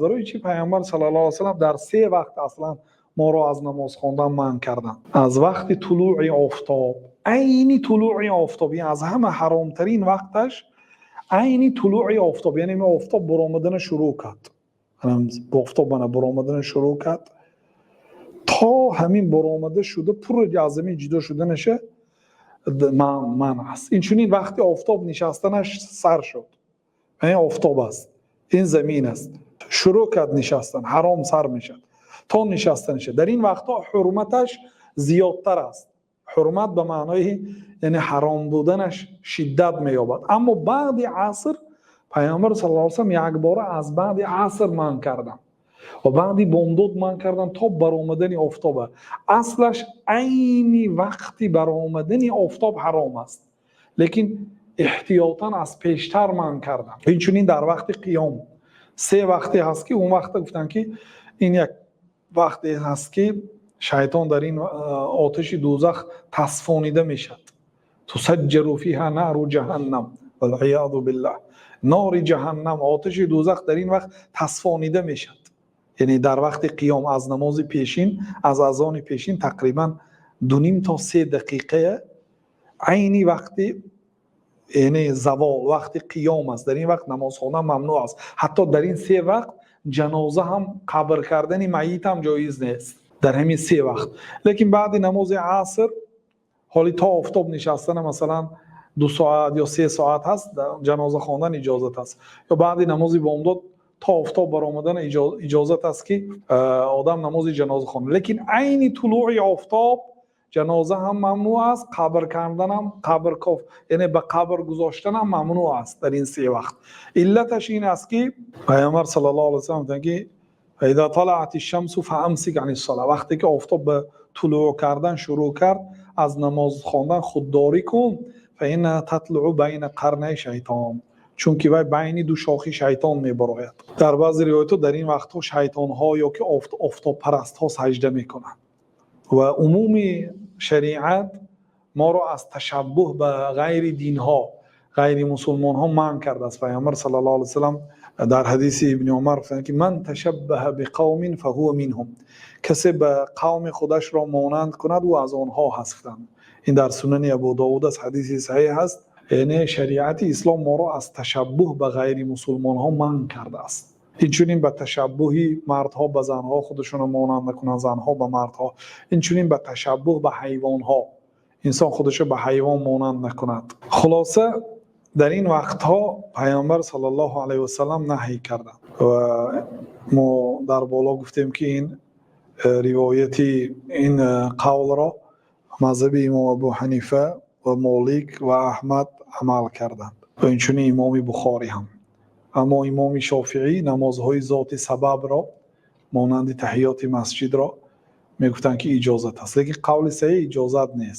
Барои чӣ Паёмбар саллаллоҳу алайҳи васаллам дар се вақт аслан моро аз намоз хондан манъ карданд? Аз вақти тулӯи офтоб, айни тулӯи офтоб, яъне аз ҳама ҳаромтарин вақташ айни тулӯи офтоб, яъне офтоб баромаданро шурӯъ кард, офтоб баромаданро шурӯъ кард то ҳамин баромада шуда, пур аз замин ҷудо шуданаш манъ аст. Инчунин вақти офтоб нишастанаш сар шуд, яъне офтоб аст, ин замин аст, шурӯъ кард нишастан, ҳаром сар мешавад то нишастанаш. Дар ин вақтҳо ҳурматаш зиёдтар аст. Ҳурмат ба маънои яъне ҳаром буданаш шиддат меёбад. Аммо баъди аср Паёмбар саллаллоҳу алайҳи васаллам якбора аз баъди аср манъ карданд ва баъди бомдод манъ карданд то баромадани офтоб. Аслаш айни вақти баромадани офтоб ҳаром аст, лекин эҳтиётан аз пештар манъ карданд. Инчунин дар вақти қиём се вақте ҳаст, ки он вақта гуфтанд, ки ин як вақте ҳаст, ки шайтон дар ин оташи дӯзах тасфонида мешавад. تسجر فيها نار جهنم والعیاذ بالله. نار ҷаҳаннам, оташи дӯзах дар ин вақт тасфонида мешавад, яъне дар вақти қиём аз намози пешин, аз азони пешин тақрибан 2.5 то 3 дақиқая айни вақти, яъне завол, вақти қиём аст. Дар ин вақт намоз хондан мамнӯъ аст. Ҳатто дар ин се вақт ҷаноза ҳам, қабр кардани майит ҳам ҷоиз нест дар ҳамин се вақт. Лекин баъди намози аср ҳоли то офтоб нишастана, масалан, 2 соат ё 3 соат ҳаст, ҷаноза хондан иҷозат аст. Ё баъди намози бомдод то офтоб баромадан иҷозат аст, ки одам намози ҷаноза хонад. Лекин айни тулӯи офтоб ҷаноза ҳам мамнӯъ аст, қабр карданам, қабр коф, яъне ба қабр гузоштанам мамнӯъ аст дар ин се вақт. Иллаташ ин аст, ки Паёмбар саллаллоҳу алайҳи васаллам гуфтанд, ки فإذا طلعت الشمس فأمسك عن الصلاة. Вақте ки офтоб ба тулӯъ кардан шурӯъ кард, аз намоз хондан худдорӣ кун. فإنها تطلع بين قرني الشيطان, чунки вай байни ду шохи шайтон мебарояд. Дар баъзе ривоятҳо дар ин вақтҳо шайтонҳо ё ки офтобпарастҳо саҷда мекунанд. Ва умуми шариат моро аз ташаббуҳ ба ғайри динҳо, ғайри мусулмонҳо манъ кардааст. Паёмбар саллаллоҳу алайҳи васаллам дар ҳадиси Ибни Умар гуфтанд, ки من تشبه بقوم فهو منهم, касе ба қавми худашро монанд кунад, ӯ аз онҳо ҳаст, гуфтанд. Ин дар Сунани Абу Довуд аст, ҳадиси саҳеҳ аст. Яъне шариати ислом моро аз ташаббуҳ ба ғайри мусулмонҳо манъ кардааст. Инчунин ба ташаббуҳи мардҳо ба занҳо, худашонро монанд накунанд занҳо ба мардҳо. Инчунин ба ташаббуҳ ба ҳайвонҳо, инсон худашро ба ҳайвон монанд накунад. Хулоса, дар ин вақтҳо Паёмбар саллаллоҳу алайҳи васаллам наҳй карданд. Ва мо дар боло гуфтем, ки ин ривояти ин қавлро мазҳаби имом Абу Ҳанифа ва Молик ва Аҳмад амал карданд ва инчунин имоми Бухорӣ ҳам. Аммо имоми Шофиӣ намозҳои зоти сабабро, монанди таҳиёти масҷидро, мегуфтанд, ки иҷозат аст, лекин қавли саҳеҳ иҷозат нест.